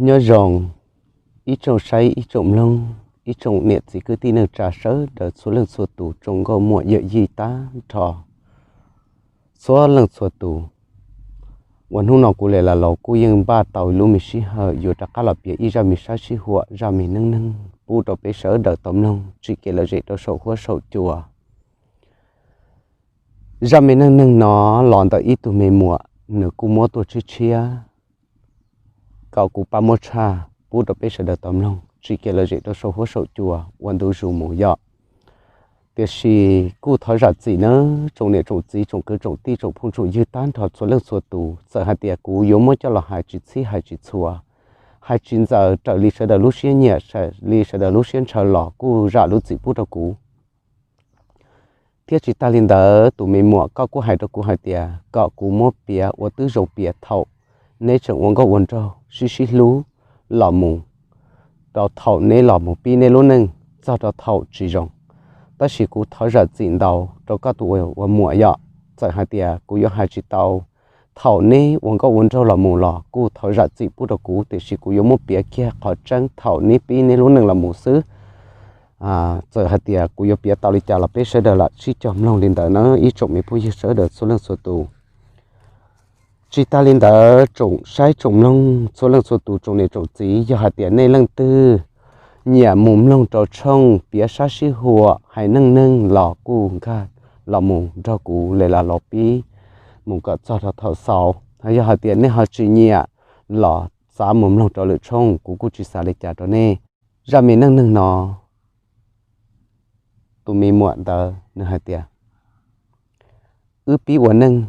Nyob zoo ib tsoom saib, ib tsoom mloog, ib tsoom niam txiv kwv tij neej tsa sawv daws txhua leej txhua tus, tsoom nkauj muam yawm yij tag nrho txhua leej txhua tus. Uas hnub no kuv Lis Las Laus kuj yeej npaj tau lub me sij hawm yuav rov qab los piav ib zaj me sab sib huam, zaj me neej neeg pub rau peb sawv daws tau mloog tsim kev lom zem rau saum huab saum cua. Zaj me neej neeg no los ntawm ib tug me muam, nws kuj muab tuaj tshiab tshiab kom kuv pab muab tshaj pub rau peb sawv daws tau mloog tsim kev lom zem rau saum huab saum cua ua ntu zus mus yom. Tiam sis kuj thov zam txim nawb tsoom niam tsoom txiv, tsoom kwv tsoom tij, tsoom phooj tsoom ywg tag nrho txhua leej txhua tus, txawm hais tias kuv yuav muab coj los hais tsis txhij hais tsis txhua, hais tsis ntxaws raws li sawv daws lub siab nyiam, raws li sawv daws lub siab ntshaw los kuj zam lub txim pub rau kuv. Thiab tsis tag li ntawd, tus me muam koj kuj hais rau kuv hais tias kom kuv muab piav ua twb zoo piav thaum neb tseem ua nkauj ua nraug sib sib hlub los mus, rau thaum neb los mus pib neb lub neej txog rau thaum tsis zoo. Tab sis kuv thov zam txim ntau rau koj tus ua muam yom, txawm hais tias kuv yuav hais tsis tau thaum neb ua nkauj ua nraug los mus los kuj thov zam txim pub rau kuv, tiam sis kuv yuav muab piav kiag qhov tseeb thaum neb pib neb lub neej los mus xwb. Txawm hais tias kuv yuav piav tau li cas los peb sawv daws lam sib cog mloog li ntawd na ib tsoom me phooj ywg sawv daws txhua leej txhua tus. Tsis tag li ntawd, tsoom saib tsoom mloog txhua leej txhua tus, tsoom niam tsoom txiv, yog hais tias nej leej twg nyiam mus mloog rau tshooj piav sab sib huam hais neej neeg los kuj nkag los mus nrog kuv Lis Las Laus pib mus kom txog rau thaum xaus. Yog hais tias nej ho tsis nyiam los xav mus mloog rau lwm tshooj, kuv kuj tsis xav li cas rau nej. Zaj me neej neeg no, tus me muam ntawd nws hais tias, wb pib ua neej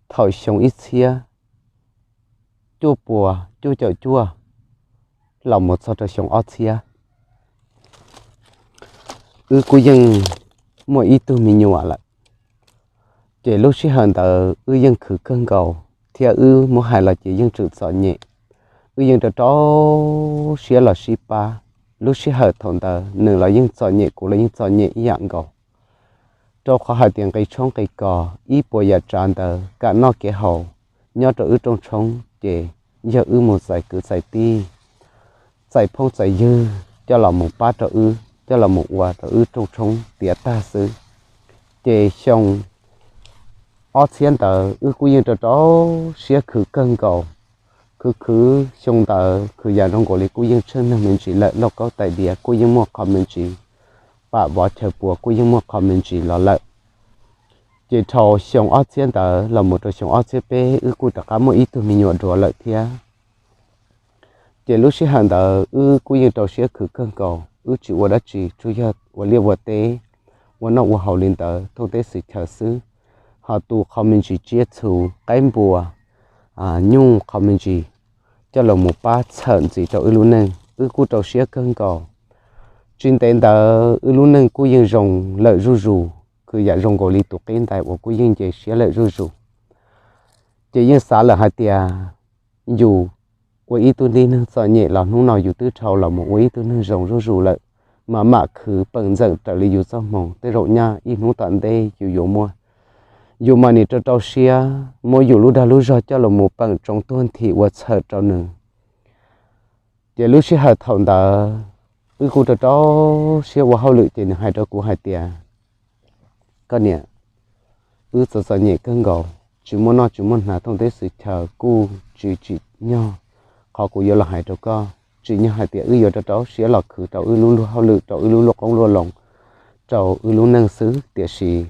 thaum xyoo ib txhiab cuaj puas cuaj caum cuaj los mus txog rau xyoo ob txhiab. Wb kuj yeej muaj ib tug me nyuam lawm, ces lub sij hawm ntawd wb yeej khwv kawg nkaus thiab wb muab hais los ces yeej tseem txom nyem. Wb yeej rau rau siab los sib pab. Lub sij hawm thaum ntawd nws los yeej txom nyem, kuv los yeej txom nyem ib yam nkaus. Rau qhov hais tias nqi tshoob nqi kos ib puas yam tsav ntawd kam noj kev haus nyob rau wb rooj tshoob ces yog wb mus txais kwv txais tij, txais phooj txais ywg coj los mus pab rau wb, coj los mus ua rau wb rooj tshoob tiav tag xwb. Ces xyoo ob txhiab ntawd wb kuj yeej rau rau siab khwv kawg nkaus. Khwv khwv xyoo ntawd khwv yam zoo nkaus li kuj yeej tsheej neeg me ntsis lawm, lauj kaub tais diav kuj yeej muaj qho me ntsis, pam vov chaw puas kuj yeej muaj qho me ntsis los lawm. Ces dhau xyoo ob txhiab ntawd los mus rau xyoo ob txhiab peb wb kuj rov qab muaj ib tug me nyuam dua lawm thiab. Ces lub sij hawm ntawd wb kuj yeej rau siab khwv kawg nkaus, wb tsis ua dab tsi tsuas yog ua liaj ua teb, ua noj ua haus li ntawd thooj teb xwm chaw xwb. Ho tu qho me ntsis tsiaj txhu, qaib npua, nyuj qho me ntsis coj los mus pab txhawm ntxiv rau wb lub neej, wb kuj rau siab kawg nkaus. Tsis ntev ntawd wb lub neej kuj yeej zoo lawm zuj zus, khwv yam zoo nkaus li tus qib ntais uas kuj yeej nce siab lawm zuj zus. Ces yeej xav lawm hais tias yus ua ib tug tib neeg txom nyem los hnub no yus twb dhau los mus ua ib tug neeg zoo zuj zus lawm, mas mam khwv peem ntxeem raws li yus txoj hmoo, tej zaum nyaj ib hnub tom ntej yus yuav muaj. Yus mas nim rau rau siab muab yus lub dag lub zog coj los mus peem tsoov tuag nthi ua txhawm rau nws. Ces lub sij hawm thaum ntawd wb kuj rau rau siab ua hauj lwm ces nws hais rau kuv hais tias, koj niam, wb txom txom nyem kawg nkaus, tsis muaj noj tsis muaj hnav, thooj teb xwm chaw kuj tsis tsim nyog qhov kuv yuav los hais rau koj. Tsim nyog hais tias wb yuav rau rau siab los khwv rau wb lub luag hauj lwm, rau wb lub luaj qoob luaj loo, rau wb lub neej xwb, tiam sis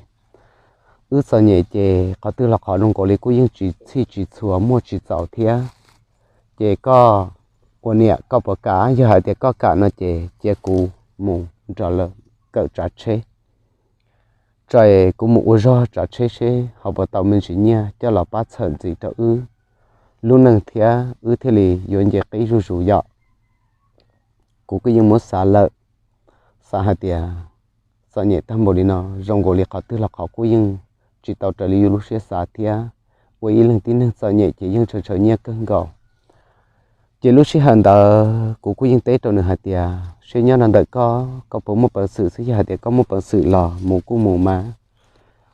wb txom nyem ces qhov twg los qhov zoo nkaus li kuj yeej tsis txhij tsis txhua, muaj tsis txaus thiab. Ces koj ua niam koj puas kam? Yog hais tias koj kam no ces cia kuv mus nrog lawv kawm tsav tsheb, tso kuv mus ua zog tsav tsheb seb ho puas tau me ntsis nyiaj coj los pab txhawm ntxiv rau wb lub neej thiab wb thiaj li yuav nce qib zuj zus yom. Kuv kuj yeej muab xav lawm, xav hais tias txom nyem tag npaum li no, zoo nkaus li qhov twg los qhov kuj yeej tsis tau raws li yus lub siab xav thiab. Ua ib leeg tib neeg txom nyem ces yeej ntshaw ntshaw nyiaj kawg nkaus. Ces lub sij hawm ntawd kuv kuj yeej teb rau nws hais tias, seb nyob no ntawm koj, koj puas muaj peev xwm xwb? Yog hais tias koj muaj peev xwm los mus kuj mus mas,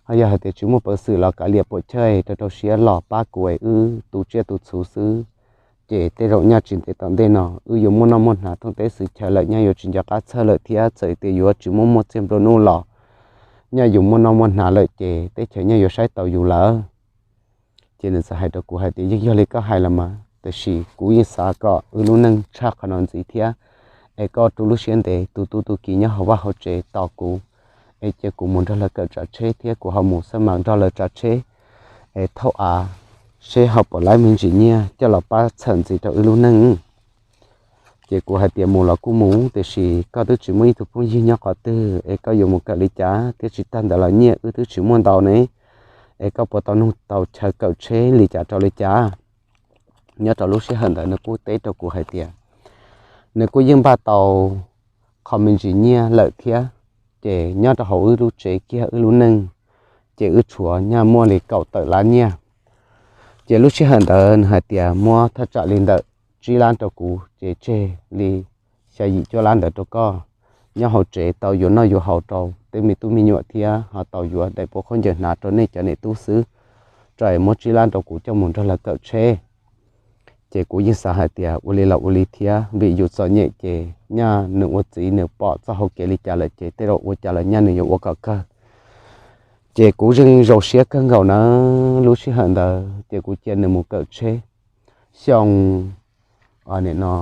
ho yog hais tias tsis muaj peev xwm los kav liam puam chawj rau rau siab los pab kuv es wb tu tsiaj tu txhu xwb, Ces tej zaum nyaj tsis ntev tom ntej no wb yuav muaj noj muaj hnav thoob teb xwm chaw lawm, nyaj yuav tsis nco qab txhawj lawm thiab txawm tias yuav tsis muaj muaj txiaj nplua nuj los nyaj yuav muaj noj muaj hnav lawm ces teb chaws nyaj yuav saib taus yus lawm. Ces nws txawm hais rau kuv hais tias, yeej yog li koj hais los mas, tiam sis kuv yeej xav kom wb lub neej tshaj qhov no ntxiv thiab, es koj rau lub siab ntev, tus tub tus kiv nyob hauv vaj hauv tsev tos kuv, es cia kuv mus nrog lawv kawm tsav tsheb thiab kuv ho mus xab mas nrog lawv tsav tsheb, es thauj av, seb ho puas laib me ntsis nyiaj coj los pab txhawm ntxiv rau wb lub neej. Ces kuv hais tias mus los kuj mus, tiam sis koj twb tsis muaj ib tug phooj ywg nyob qhov twg es koj yuav mus kawm li cas, thiab tsis tag ntawd los nyiaj wb twb tsis muaj ntau ne, es koj puas tau nug tau chaw kawm tsheb li cas rau li cas? Nyob rau lub sij hawm ntawd nws kuj teb rau kuv hais tias nws kuj yeej npaj tau qho me ntsis nyiaj lawm thiab, ces nyob rau hauv wb lub tsev kiag wb lub neej, ces wb tshuav nyaj muaj li kaum tawm lab nyiaj. Ces lub sij hawm ntawd nws hais tias muab thaj tsam li ntawm tsib lab rau kuv, ces tseg li xya yim cuaj lab ntawd rau koj. Nyob hauv tsev tau yuav noj yuav haus rau tej me tub me nyuam thiab ho tau yuav daim pua khaub ncaws hnav rau nej cov niam tub xwb, rau es muab tsib lab rau kuv coj mus nrog lawv kawm tsheb. Ces kuv yeej xav hais tias ua li los ua li thiab, vim yus txom nyem ces nyaj nws ua txiv nws pom txoj hauv kev li cas lawm ces tej zaum ua cas los nyaj nws yuav ua kom kawg. Ces kuv yeej zoo siab kawg nkaus na. Lub sij hawm ntawd ces kuv cia nws mus kawm tsheb xyoo, nim no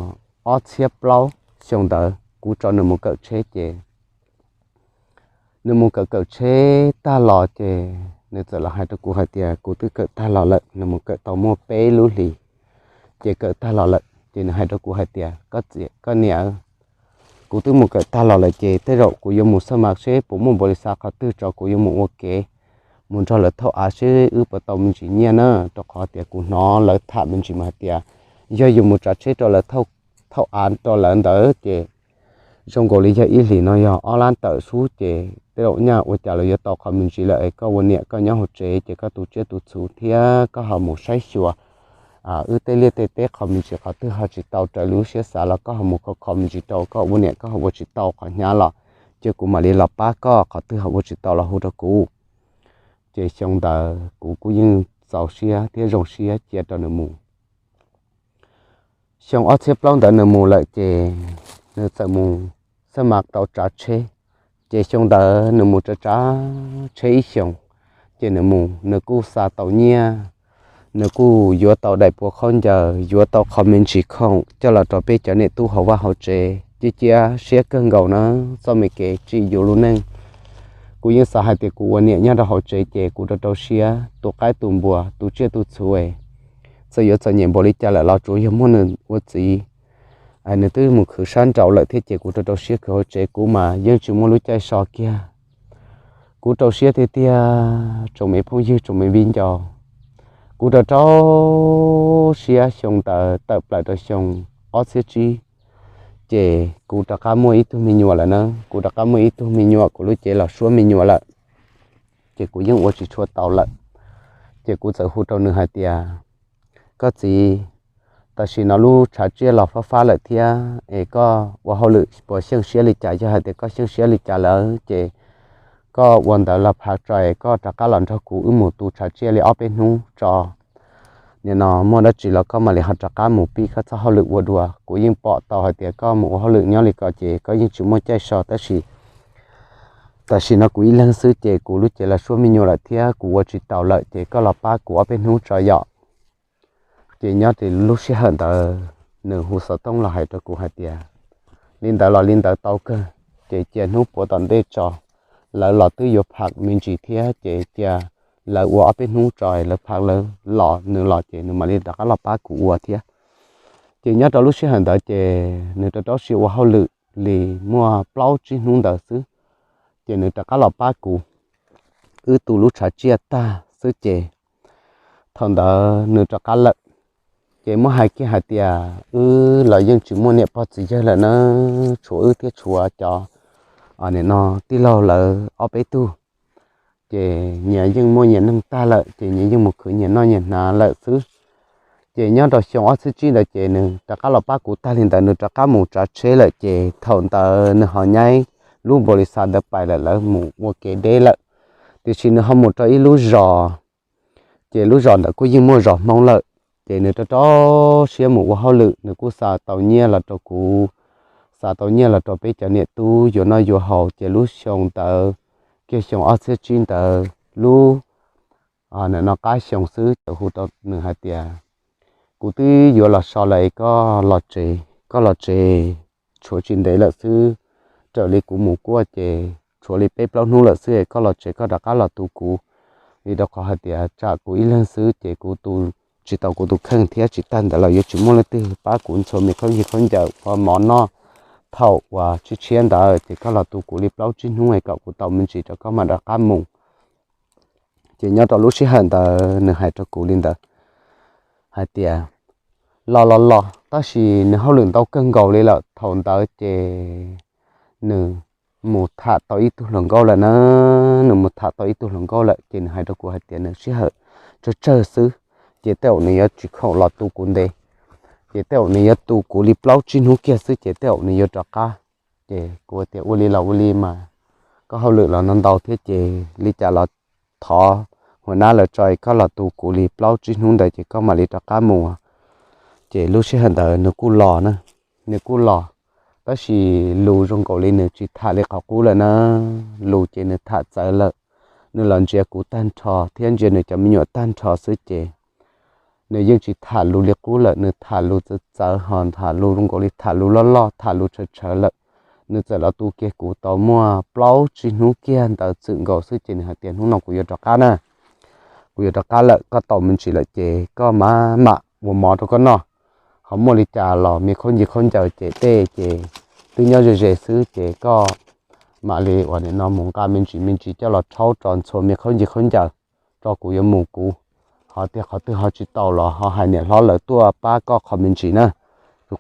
ob txhiab plaub xyoo ntawd kuv tso nws mus kawm tsheb ces nws mus kawm kawm tsheb tag los ces nws txawm los hais rau kuv hais tias kuv twb kawm tag los lawm. Nws mus kawm tau muaj peb lub hlis, ces kawm tag los lawm ces nws hais rau kuv hais tias, koj txiv, koj niam, kuv twb mus kawm tag los lawm ces tej zaum kuv yuav mus xab mas seb puas muaj npaum li xav qhov twg tso kuv yuav mus ua kev, mus nrog lawv thauj av seb wb puas tau me ntsis nyiaj na, rau qhov tias kuv hnov lawv tham me ntsis mas hais tias yog yus mus tsav tsheb rau lawv, thauj av rau lawv ntawd ces zoo nkaus li yog ib hlis no yog ob lab tawm xwb ces tej zaum nyaj ua cas los yuav tau qhov me ntsis lawm es koj ua niam koj nyob hauv tsev ces koj tu tsiaj tu txhuv thiab koj ho mus saib xyuas wb tej liaj tej teb qhov me ntsis qhov twg ho tsis tau raws lub siab xav los koj ho mus kho kho me ntsis rau, koj ua niam koj ho ua tsis tau qhov hnyav los ces kuv mam li los pab koj, qhov twg ho ua tsis tau los hu rau kuv. Ces xyoo ntawd kuv kuj yeej txaus siab thiab zoo siab cia rau nws mus. Xyoo ob txhiab plaub ntawd nws mus lawm ces nws txawm mus xab mas tau tsav tsheb. Ces xyoo ntawd nws mus tsav tsav tsheb ib xyoos, ces nws mus nws kuj xa tau nyiaj, nws kuj yuav tau daim pua khaub ncaws, yuav tau qhov me ntsis khoom coj los rau peb cov niam tub hauv vaj hauv tsev, cia cia siab kawg nkaus na. Txoj me kev tsim yus lub neej, kuv yeej xav hais tias kuv ua niam nyob rau hauv tsev ces kuv rau rau siab tu qaib tu npua tu tsiaj tu txhuv, txawm yuav txom nyem npaum li cas lawm los tsuav yog muaj nws ua txiv, nws twb mus khwv sab nraud lawm thiab ces kuv rau rau siab khwv hauv tsev, kuv mas yeej tsis muaj lub caij so kiag. Kuv rau siab tiag tiag tsoom me phooj ywg tsoom me viv ncaus, kuv rau rau siab xyoo ntawd tawm plaws rau xyoo ob txhiab tsib, ces kuv rov qab muaj ib tug me nyuam lawm na. Kuv rov qab muaj ib tug me nyuam, kuv lub cev los suab me nyuam lawm, ces kuv yeej ua tsis tshua tau lawm. Ces kuv txawm hu rau nws hais tias, koj txiv, tam sim no lub tshav tsiaj los fab fab lawm thiab es koj ua hauj lwm puas xyeej siab li cas? Yog hais tias koj xyeej siab li cas lawm ces koj ua ntawd los phav tso es koj rov qab los nrog kuv wb mus tu tshav tsiaj li ob peb hnub tso. Nim no muaj dab tsi los koj mam li ho rov qab mus pib koj txoj hauj lwm ua dua. Kuv yeej pom tau hais tias koj mus ua hauj lwm nyob li ko ces koj yeej tsis muaj caij so, tab sis tam sim no kuv ib leeg xwb ces kuv lub cev los suab me nyuam lawm thiab kuv ua tsis taus lawm ces koj los pab kuv ob peb hnub tso yom. Ces nyob li lub sij hawm ntawd nws hu xov tooj los hais rau kuv hais tias, li ntawd los li ntawd tau kawg, ces cia hnub puav tom ntej tso, lawv los twb yuav pham me ntsis thiab ces cia lawv ua ob peb hnub tso, lawv pham lawv los nws los ces nws mam li rov qab los pab kuv ua thiab. Ces nyob rau lub sij hawm ntawd ces nws rau rau siab ua hauj lwm li muaj plaub tsib hnub ntawd xwb, ces nws rov qab los pab kuv, wb tu lub tshav tsiaj tag xwb ces thaum ntawd nws rov qab lawm. Ces muab hais kiag hais tias wb los yeej tsis muaj niam pog txiv yawg lawm na, tshuav wb thiab tshuav cov, nim no tij laug lawv ob peb tug. Ces nyias yeej muaj nyias neej tag lawm ces nyias yeej mus khwv nyias noj nyias hnav lawm xwb. Ces nyob rau xyoo ob txhiab tsib ntawd ces nws rov qab los pab kuv tag li ntawd, nws rov qab mus tsav tsheb lawm ces thaum ntawd nws ho nyaib lub npaus lis xas ntawd pais lawm, lawv mus ua kev deb lawm. Tiam sis nws ho mus rau ib lub zos, ces lub zos ntawd kuj yeej muaj zos Hmoob lawm. Ces nws rau rau siab mus ua hauj lwm, nws kuj xa tau nyiaj los rau kuv, xa tau nyiaj los rau peb cov niam tub yuav noj yuav haus. Ces lub xyoo ntawd kiag xyoo ob txhiab tsib ntawd lub no qab xyoo xwb ces hu rau nws hais tias, kuv twb yuav los so lawm es koj los tsev, koj los tsev, tshuav tsis ntev lawm xwb, raws li kuv mus kuaj ces tshuav li peb plaub hnub lawm xwb es koj los tsev koj rov qab los tu kuv. Vim rau qhov hais tias tsam kuv ib leeg xwb ces kuv tu tsis tau kuv tus kheej thiab tsis tag ntawd los yuav tsis muaj leej twg pab kuv ntxhua me khaub ncaws khaub ncaws ua mov noj. Thaum uas tshiab tshiab ntawd ces koj los tu kuv li plaub tsib hnub es kom kuv tau me ntsis rau koj mam rov qab mus. Ces nyob rau lub sij hawm ntawd nws hais rau kuv li ntawd hais tias los los los, tab sis nws hauj lwm ntau kawg nkaus li lawm. Thaum ntawd ces nws mus tham tau ib tug hluas nkauj lawm na, nws mus tham tau ib tug hluas nkauj lawm ces nws hais rau kuv hais tias nws sij hawm tsawg tsawg xwb, ces tej zaum nws yuav tsis khoom los tu kuv ntev, ces tej zaum nws yuav tu kuv li plaub tsib hnub kiag xwb ces tej zaum nws yuav rov qab. Ces kuv tias ua li los ua li mas, koj hauj lwm los no ntau thiab ces li cas los thov hua nab lawv tso koj los tu kuv li plaub tsib hnub ntawd ces koj mam li rov qab mus. Ces lub sij hawm ntawd nws kuj los na, nws kuj los, tab sis lus zoo nkaus li nws tsis tham li qhov qub lawm na, lus ces nws tham txawv lawm. Nws los ntsia kuv tag nrho thiab ntsia nws cov me nyuam tag nrho xwb ces nws yeej tsis tham lus li qub lawm, nws tham lus txawv txawv ho tham lus zoo nkaus li tham lus loj loj tham lus tshawv tshawv lawm. Nws txawm los tu kiag kuv tau muaj plaub tsib hnub kiag ntawd txwm nkaus xwb ces nws hais tias hnub no kuv yuav rov qab na, kuv yuav rov qab lawm, koj tau me ntsis lawm ces koj mam mam ua mov rau koj noj. Ho muaj li cas los me khaub ncaws khaub ncaws ces tej ces twb nyob ze ze xwb ces koj mam li ua nim no mus nqa me ntsis me ntsis coj los rhaub rau ntxhua me khaub ncaws khaub ncaws rau kuv yuav mus kuv. Ho tias qhov twg ho tsis tau los ho hais niam hlob lawv tuaj pab koj qho me ntsis na,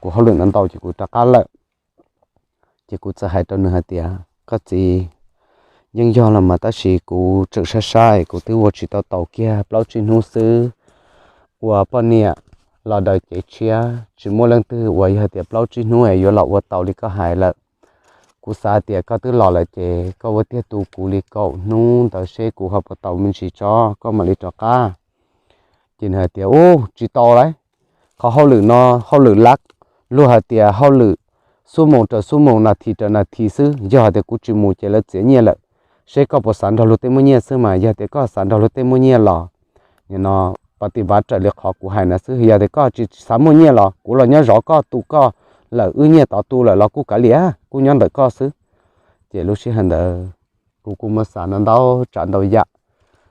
kuv hauj lwm no ntau ces kuv rov qab lawm. Ces kuv txawm hais rau nws hais tias koj txiv, yeej yog los mas tab sis kuv tseem sab sab es kuv twb ua tsis tau taus kiag plaub tsib hnub xwb, ua poj niam los daws cev tshiab tsis muaj leej twg uas yog tias plaub tsib hnub es yuav los ua tau li koj hais lawm. Kuv xav tias koj twb los lawm ces koj ua tiag tu kuv li kaum hnub ntawd seb kuv ho puas tau me ntsis tso koj mam li rov qab. Ces nws hais tias ub, tsis tau lauj, qhov hauj lwm no hauj lwm lab, luag hais tias hauj lwm xub moos raws xub moos nas this raws nas this xwb, yog hais tias kuv tsis mus ces lawv txiav nyiaj lawm, seb koj puas xav nrog luag tej muaj nyiaj xwb mas yog tias koj xav nrog luag tej muaj nyiaj los nim no pas tis vav raws li qhov kuv hais no xwb, yog tias koj tsis xav muaj nyiaj los kuv los nyob zov koj tu koj lawm, wb nyiaj tod tu lawm los kuj kav liam, kuj nyob ntawm koj xwb. Ces lub sij hawm ntawd kuv kuj muab xav no ntau tsav ntau yam.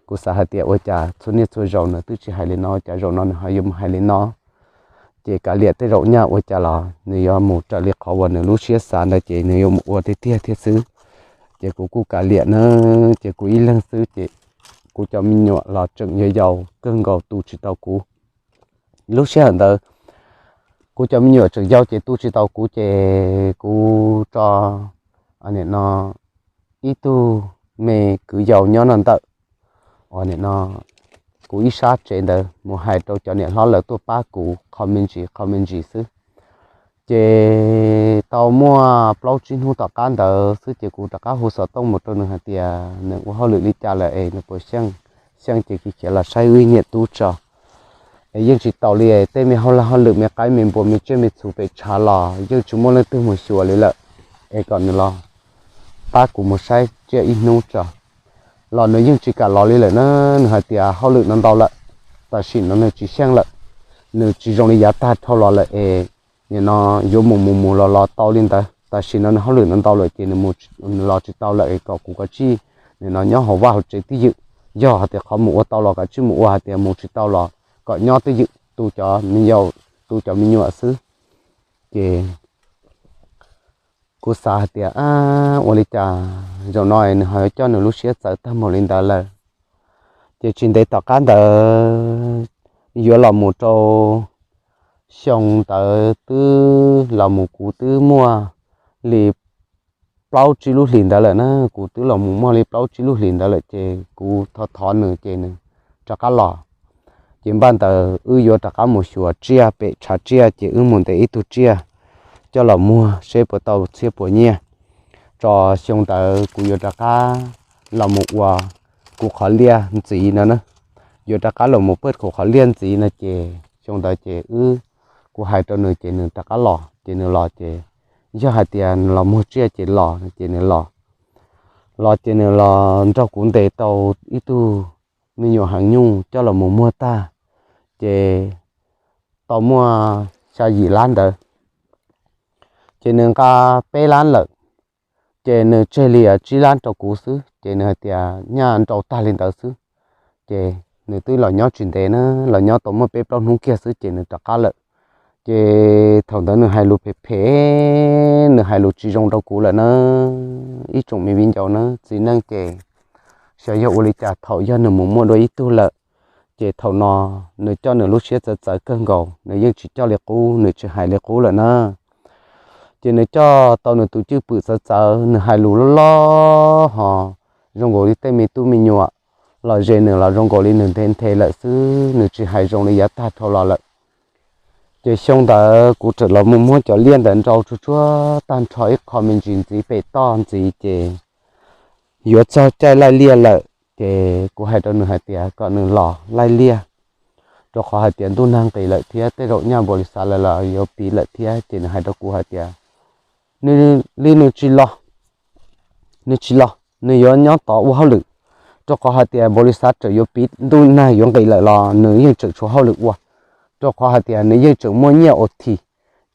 Kuv xav hais tias ua cas txhua niaj txhua zaus nws twb tsis hais li no, cas zaum no nws ho yuav mus hais li no. Ces kav liam, tej zaum nyaj ua cas los nws yuav mus raws li qhov uas nws lub siab xav ntawd ces nws yuav mus ua tiag tiag thiab xwb. Ces kuv kuj kav liam na, ces kuv ib leeg xwb ces kuv cov me nyuam los tseem yau yau kawg nkaus tu tsis tau kuv. Lub sij hawm ntawd kuv cov me nyuam tseem yau ces tu tsis tau kuv ces kuv tso nim no ib tug me kwv yau nyob no ntawm ua nim no kuv ib sab tsev ntawd mus hais rau cov niam hlob lawv tuaj pab kuv qho me ntsis qho me ntsis xwb. Ces tau muaj plaub tsib hnub tom qab ntawd xwb ces kuv rov qab hu xov tooj mus rau nws hais tias nws ua hauj lwm li cas lawm es nws puas xyeej, xyeej ces kis khiav los saib wb niam tub tso. Es yeej tsis tau li, tej me hauj laj hauj lwm me qaib me npua me tsiaj me txhu pem tshav los yeej tsis muaj leej twg mus xyuas li lawm, es kom nws los pab kuv mus saib tsiaj ib hnub tso. Los nws yeej tsis kam los li lawm na, nws hais tias hauj lwm no ntau lawm, tam sim no nws tsis xyeej lawm, nws tsis zoo li yav tag dhau los lawm es nim no yuav mus mus mus los los tau li ntawd. Tam sim no nws hauj lwm no ntau lawm ces nws los tsis tau lawm es kom kuv kav tsij nim no nyob hauv vaj hauv tsev twj ywm. Yog hais tias qhov mus ua tau los kav tsij mus ua, hais tias mus tsis tau los kom nyob twj ywm tu cov me yau, tu cov me nyuam xwb. Ces kuv xav hais tias ua li cas zaum no nws ho yuav coj nws lub siab txawv tag mus li ntawd lawm. Ces tsis ntev tom qab ntawd yuav los mus rau xyoo ntawd twb los mus kuv twb muaj li plaub tsib lub hlis ntawd lawm na, kuv twb los mus muaj li plaub tsib lub hlis ntawd lawm ces kuv thov thov nws ces nws rov qab los. Ces npaj ntawd wb yuav rov qab mus xyuas tsiaj pem tshav tsiaj ces wb mus ntes ib tug tsiaj coj los muag seb puas tau txhiab puas nyiaj. Tso xyoo ntawd kuv yuav rov qab los mus ua kuv qhov liaj ntxiv no na, yuav rov qab los mus pawj kuv qhov liaj ntxiv no ces xyoo ntawd ces wb, kuv hais rau nws ces nws rov qab los, ces nws los ces yog hais tias nws los muag tsiaj ces los ces nws los, los ces nws los nrog kuv ntes tau ib tug me nyuam heev nyuj coj los mus muag tag, ces tau muaj xya yim lab ntawd, ces nws nqa peb lab lawm, ces nws tseg li tsib lab rau kuv xwb, ces nws hais tias nyaj nrau tag li ntawd xwb. Ces nws twb los nyob tsis ntev na, los nyob tau muaj peb plaub hnub kiag xwb ces nws rov qab lawm. Ces thaum ntawd nws hais lus phem phem, nws hais lus tsis zoo rau kuv lawm na. Ib tsoom me viv ncaus na, txiv neej ces xyov yog ua li cas thaum yog nws mus muaj dua ib tug lawm, ces thaum no nws coj nws lub siab txawv txawv kawg nkaus, nws yeej tsis coj li qub, nws tsis hais li qub lawm na. Ces nws coj tau nws tus cwj pwm txawv txawv, nws hais lus loj loj ho zoo nkaus li tej me tub me nyuam los ze nws los zoo nkaus li nws nthe nthe lawm xwb, nws tsis hais zoo li yav tag dhau los lawm. Ces xyoo ntawd kuv txawm los mus muab cov liaj ntawd nrau tsuag tsuag tag nrho ib qho me ntsis ntxiv pem toj ntxiv ces yuav txog caij laij liaj lawm, ces kuv hais rau nws hais tias kom nws los laij liaj, rau qhov hais tias ntuj nag nqis lawm thiab tej zaum nyaj npaum li xav lawm los yuav piv lawm thiab. Ces nws hais rau kuv hais tias nws li nws tsis los, nws tsis los, nws yuav nyob tod ua hauj lwm, rau qhov hais tias npaum li xav txawm yuav piv ntuj nag yuav nqis lawm los nws yeej tseem tshuav hauj lwm ua, rau qhov hais tias nws yeej tseem muaj nyiaj ua thi.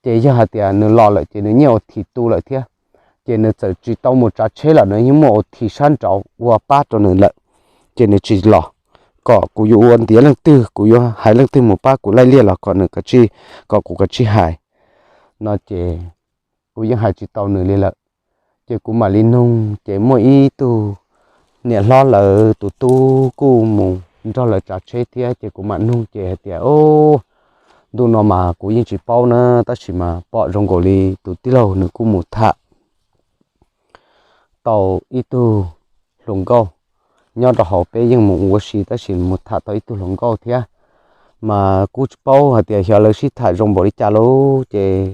Ces yog hais tias nws los lawm ces nws nyiaj ua thi tu lawm thiab, ces nws txawm tsis tau mus tsav tsheb los nws yeej muaj ua thi sab nraud ua pab rau nws lawm. Ces nws tsis los, kom kuv yuav ua ntiav leej twg, kuv yuav hais leej twg mus pab kuv laij liaj los kom nws kav tsij, kom kuv kav tsij hais no ces kuv yeej hais tsis tau nws li lawm. Ces kuv mam li nug, ces muaj ib tug niam hlob lawv tus tub kuj mus nrog lawv tsav tsheb thiab, ces kuv mam nug ces hais tias, Ntuj no mas kuv yeej tsis paub na, tab sis mas pom zoo nkaus li tus tij laug nws kuj mus tham tau ib tug hluas nkauj nyob rau hauv peb yeej mus ua si, tab sis mus tham tau ib tug hluas nkauj thiab, mas kuj tsis paub hais tias xyov lawv sib tham zoo npaum li cas lauj. Ces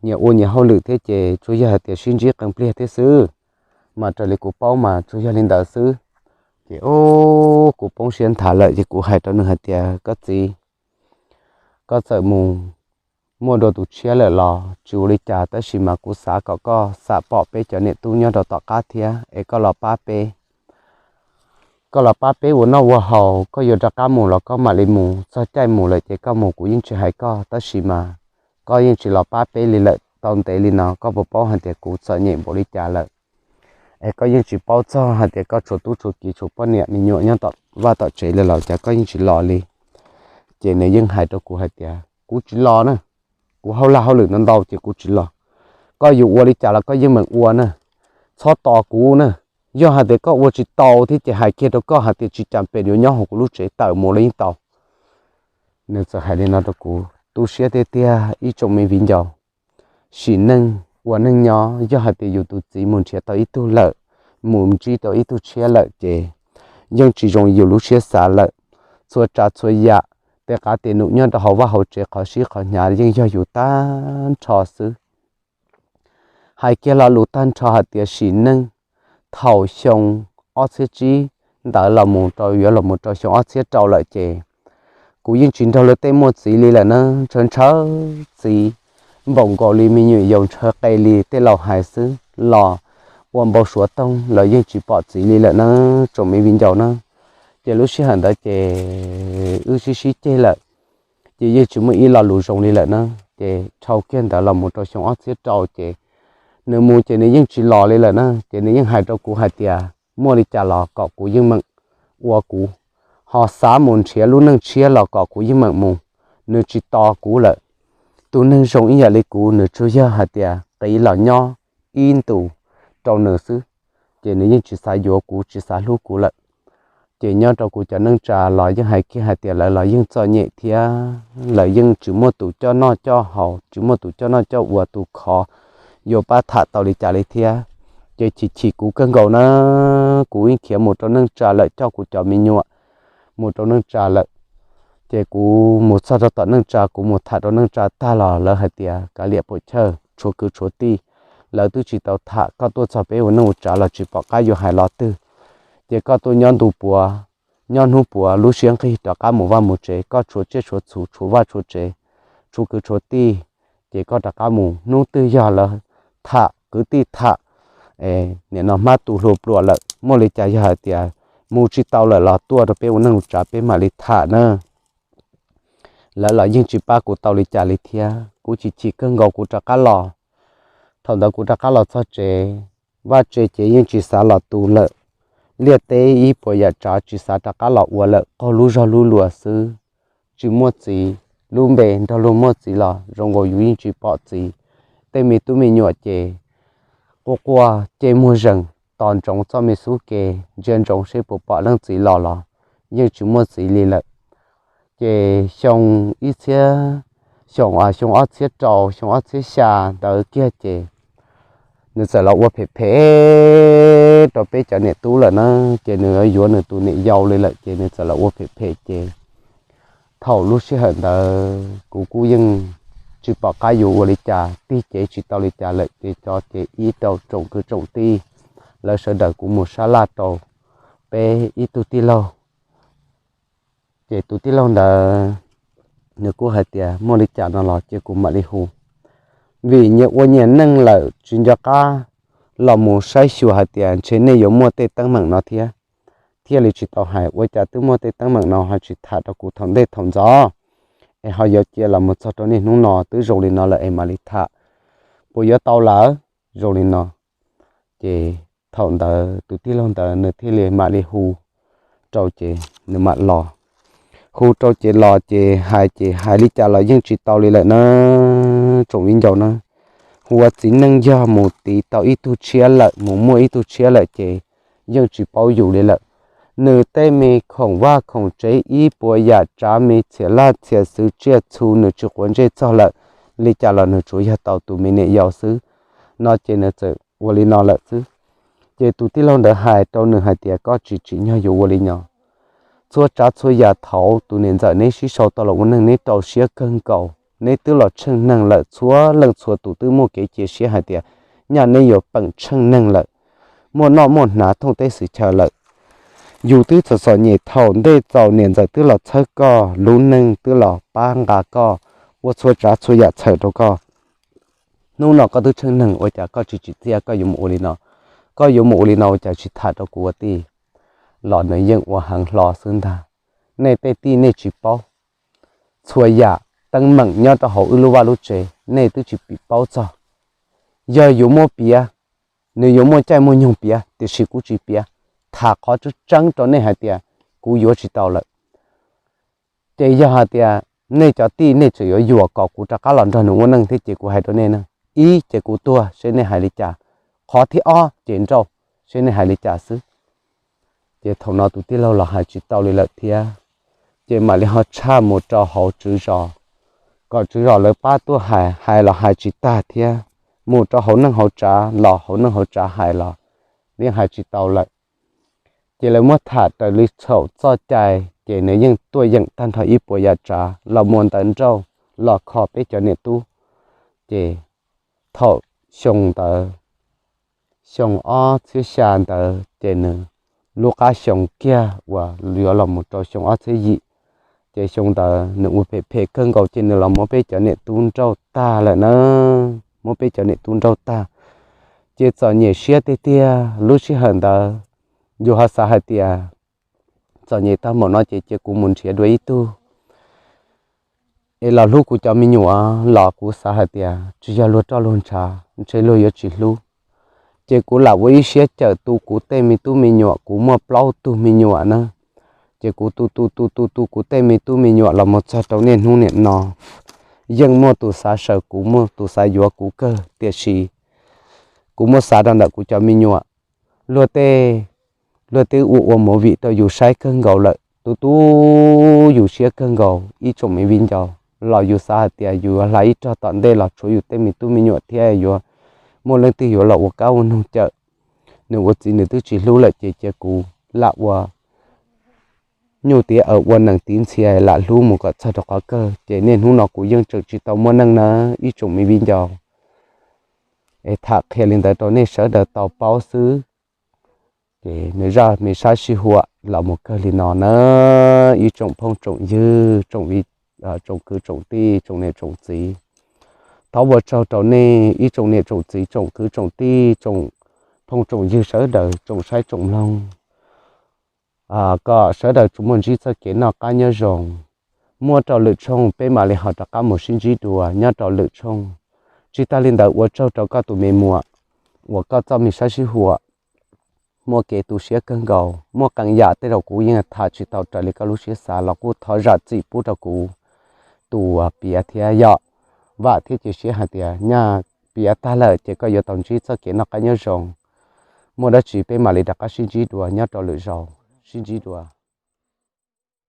nyias ua nyias hauj lwm thiab ces tsuas yog hais tias sib ntsib qee pliag thiab xwb, mas raws li kuv paub mas tsuas yog li ntawd xwb. Ces kuv poob siab nthav lawm ces kuv hais rau nws hais tias, Koj txiv, koj txawm mus muaj dua tus tshiab lawm los tsis ua li cas, tab sis mas kuv xav kom koj xam pom peb cov niam tub nyob rau tom qab thiab es koj los pab peb, koj los pab peb ua noj ua haus, koj yuav rov qab mus los koj mam li mus, txog caij mus lawm ces koj mus, kuv yeej tsis hais koj, tab sis mas koj yeej tsis los pab peb li lawm tau ntev li no, koj puas paub hais tias kuv txom nyem npaum li cas lawm? Es koj yeej tsis paub txog hais tias koj tshuav tub tshuav kiv tshuav poj niam me nyuam nyob tom vaj tom tsev li los cas koj yeej tsis los li? Ces nws yeej hais rau kuv hais tias, Kuv tsis los na, kuv hauj laj hauj lwm ntau ntau ces kuv tsis los. Koj yuav ua li cas los koj yeej meem ua na, txhob tos kuv na. Yog hais tias koj ua tsis tau thiab ces hais kiag rau koj hais tias tsis cas pem yuav nyob hauv kuv lub tsev tawm mus los yeej tau. Nws txawm hais li no rau kuv, tu siab tiag tiag ib tsoom me viv ncaus. Sim neej ua neej nyob, yog hais tias yus tus txiv mus nrhiav tau ib tug lawm, mus ntsib tau ib tug tshiab lawm ces yeej tsis zoo yus lub siab xav lawm. Txhua tsav txhua yam, tej qav tej num nyob rau hauv vaj hauv tsev qhov sib qhov hnyav yeej yog yus tag nrho xwb. Hais kiag lo lus tag nrho hais tias sim neej thaum xyoo ob txhiab tsib ntawd los mus rau yuav los mus rau xyoo ob txhiab rau lawm ces kuv yeej tsis nrog luag tej muaj txiv li lawm na. Ntshaw ntshaw txiv npaum nkaus li me nyuam yaus ntshaw qe li tej laus hais xwb los ua npau suav toog los yeej tsis pom txiv li lawm na, tsoom me viv ncaus na. Ces lub sij hawm ntawd ces wb sib sib ceg lawm, ces yeej tsis muaj ib lo lus zoo li lawm na. Ces dhau kiag ntawd los mus rau xyoo ob txhiab rau ces nws mus ces nws yeej tsis los li lawm na. Ces nws yeej hais rau kuv hais tias muaj li cas los kom kuv yeej meem ua kuv, ho xav mus nrhiav lub neej tshiab los kom kuv yeej meem mus, nws tsis tos kuv lawm. Tus neeg zoo ib yam li kuv nws tsuas yog hais tias qiv los nyob ib ntus rau nws xwb, ces nws yeej tsis xav yuav kuv tsis xav hlub kuv lawm. Ces nyob rau kuv cov neej tsa los yeej hais kiag hais tias lawv los yeej txom nyem thiab, lawv yeej tsis muaj tus coj noj coj haus, tsis muaj tus coj noj coj ua, tus khov yuav pab tham tau li cas li thiab. Ces chim chim kuv kawg nkaus na, kuv yeej khiav mus rau neej tsa lawm, coj kuv cov me nyuam mus rau neej tsa lawm. Ces kuv mus txog rau tom neej tsa, kuv mus tham rau neej tsa tag los lawv hais tias kav liam puam chawj, tshuav kwv tshuav tij, lawv twb tsis tau tham, koj tuaj txog peb ua neej ua tsa los tsis pom qab yuav hais lo twg. Ces koj tuaj nyob ntu puav, nyob hnub puav lub siab nqig rov qab mus vaj mus tsev, koj tshuav tsiaj tshuav txhu, tshuav vaj tshuav tsev, tshuav kwv tshuav tij, ces koj rov qab mus. Hnub twg yog lawv tham kwv tij tham, nim no hmab tu hlua pluam lawm, muaj li cas yog hais tias mus tsis tau lawm los tuaj rau peb ua neej ua tsav peb mam li tham na. Lawv los yeej tsis pab kuv tau li cas li thiab, kuv chim chim kawg nkaus kuv rov qab los. Thaum ntawd kuv rov qab los txog tsev, vaj tse ces yeej tsis xav los tu lawm, liaj teb ib puas yam tsav tsis xav rov qab los ua lawm, qaug lub zog lub luag xwb. Tsis muaj txiv, lub npe nrog luag muaj txiv los zoo nkaus yus yeej tsis pom txiv. Tej me tub me nyuam ces quaj quaj cej muag zees, tos ntsoov txoj me xub ke, ntsia ntsoov seb puas pom leej txiv los los yeej tsis muaj txiv li lawm. Ces xyoo ib txhiab, xyoo, xyoo ob txhiab rau, xyoo ob txhiab xya ntawd kiag ces nws txawm los ua phem phem rau peb cov niam tub lawm na. Ces nws yuav nws tus niam yau li lawm ces nws txawm los ua phem phem ces thaum lub sij hawm ntawd kuv kuj yeej tsis pom qab yuav ua li cas, tig cev tsis tau li cas lawm ces cov ces ib rau tsoom kwv tsoom tij, lawv sawv daws kuv mus sab laj rau peb ib tug tij laug. Ces tus tij laug ntawd nws kuj hais tias muaj li cas no los cia kuv mam li hu, vim nyias ua nyias neej lawm tsis nco qab los mus saib xyuas hais tias ntshe nej yuav muaj tej teeb meem no thiab, thiaj li tsis tau hais. Ua cas twb muaj tej teeb meem no ho tsis tham rau kuv thaum ntej thaum ntxov, es ho yuav cia los mus txog rau niaj hnub no twb zoo li no lawm es mam li tham, puas yuav tau lawm? Zoo li no ces thaum ntawd tus tij laug ntawd nws thiaj li mam li hu rau ces nws mam los. Hu rau ces los ces hais ces hais li cas los yeej tsis tau li lawm na, tsoom viv ncaus na. Hu ua txiv neej yog mus tiv tau ib tug tshiab lawm, mus muaj ib tug tshiab lawm ces yeej tsis paub yus li lawm. Nws tej me khoom vaj khoom tsev ib puas yam tsav me txhia laj txhia xwm tsiaj txhu nws tsis quav ntsej txog lawm, li cas los nws tsuas yog tau tus me niam yau xwb no ces nws txawm ua li no lawm xwb. Ces tus tij laug ntawd hais rau nws hais tias koj tsis tsim nyog yuav ua li no. Txhua tsav txhua yam thaum tus niam ntxawm neb sib sau tau los ua neeg neb rau siab kawg nkaus, neb twb los tsheej neeg lawm, txhua leej txhua tus twb muaj kev cia siab hais tias nyaj neb yuav peem tsheej neeg lawm, muaj noj muaj hnav thooj teb xwm chaw lawm. Yus twb txom txom nyem thaum ntej txaus niam ntxawm twb los txhawb koj, lub neej twb los pab nqa koj, ua txhua tsav txhua yam txhawm rau koj. Hnub no koj twb tsheej neeg ua cas koj tsis tsim txiaj koj yuav mus ua li no? Koj yuav mus ua li no ua cas tsis tham rau kuv ua tij? Los nws yeej ua heev hlo xwb ntag. Nej tej tij nej tsis paub, txhua yam teeb meem nyob rau hauv wb lub vaj lub tsev nej twb tsis paub txog. Yog yuav muab piav, nws yuav muaj caij muaj nyoog piav tiam sis kuv tsis piav. Tham qhov tseeb tseeb rau nej hais tias kuv yuav tsis tau lawm. Ces yog hais tias nej cov tij nej tseem yuav yuam kom kuv rov qab los nrog nws ua neej thiab ces kuv hais rau nej na, ib ces kuv tuag seb nej hais li cas, qhov thib ob ces nrauj seb nej hais li cas xwb. Ces thaum no tus tij laug los hais tsis tau li lawm thiab, ces mam li ho tshaj mus rau hauv tswv zos, kom tswv zos lawv pab tuaj hais, hais los hais tsis tag thiab, mus rau hauv neej hauv tsav los hauv neej hauv tsav hais los yeej hais tsis tau lawm. Ces lawv muab tham raws li txhaum txoj cai, ces nws yeej tuaj yeem tag nrho ib puas yam tsav los muab ntawv nrauj los kho peb cov niam tub. Ces thaum xyoo ntawd, xyoo ob txhiab xya ntawd ces nws lub qab xyoo kiag uas yuav los mus rau xyoo ob txhiab yim, ces xyoo ntawd nws ua phem phem kawg nkaus ces nws los muab peb cov niam tub nrauj tag lawm na, muab peb cov niam tub nrauj tag. Ces txom nyem siab tiag tiag, lub sij hawm ntawd yus ho xav hais tias txom nyem tag npaum no ces cia kuv mus nrhiav dua ib tug es los hlub kuv cov me nyuam los kuv xav hais tias tsis yog luag roj luag ntshav ntshe luag yuav tsis hlub. Ces kuv lam ua ib siab cawm tu kuv tej me tub me nyuam, kuv muaj plaub tug me nyuam na. Ces kuv tu tu tu tu tu kuv tej me tub me nyuam los mus txog rau niaj hnub niam no, yeej muaj tus xav saws kuv, muaj tus xav yuav kuv kawg, tiam sis kuv muab xav rau ntawm kuv cov me nyuam, luag tej, luag tej ua ua movie rau yus saib kawg nkaus lawm, tu tu yus siab kawg nkaus ib tsoom me viv ncaus, los yus xav hais tias yus yuav hla ib rog tom ntej los tshuav yus tej me tub me nyuam thiab yuav muaj leej twg yuav los ua kab ua noog cawm. Nws ua txiv nws twb tsis hlub lawm ces cia kuv lam ua nyuj tiv aws ua nees tiv ntxhias lam hlub mus kom txog rau qhov kawg. Ces niaj hnub no kuv yeej tseem tsis tau muaj neej na ib tsoom me viv ncaus. Es tham qhia li ntawd rau nej sawv daws tau paub xwb. ces nws zaj me sab sij huam los mus kawg li no na. Ib tsoom phooj tsoom ywg, tsoom kwv tsoom tij, tsoom niam tsoom txiv, thov ua tsaug rau nej ib tsoom niam tsoom txiv, tsoom kwv tsoom tij, tsoom phooj tsoom ywg sawv daws, tsoom saib tsoom mloog, kom sawv daws tsuas muaj ntsib txoj kev noj qab nyob zoo. Muaj rau lwm tshooj peb mam li ho rov qab mus sib ntsib dua nyob rau lwm tshooj. Tsis tas li ntawd ua tsaug rau koj tus me muam uas koj txoj me sab sij huam muaj kev tu siab kawg nkaus, muaj qee yam tej zaum kuv yeej tham tsis tau raws li koj lub siab xav los kuj thov zam txim pub rau kuv tus piav thiab yom. Vam thiab cia siab hais tias nyaj piav tag lawm ces koj yuav tau ntsib txoj kev noj qab nyob zoo. Muaj dab tsi peb mam li rov qab sib ntsib dua nyob rau lwm zaus, sib ntsib dua.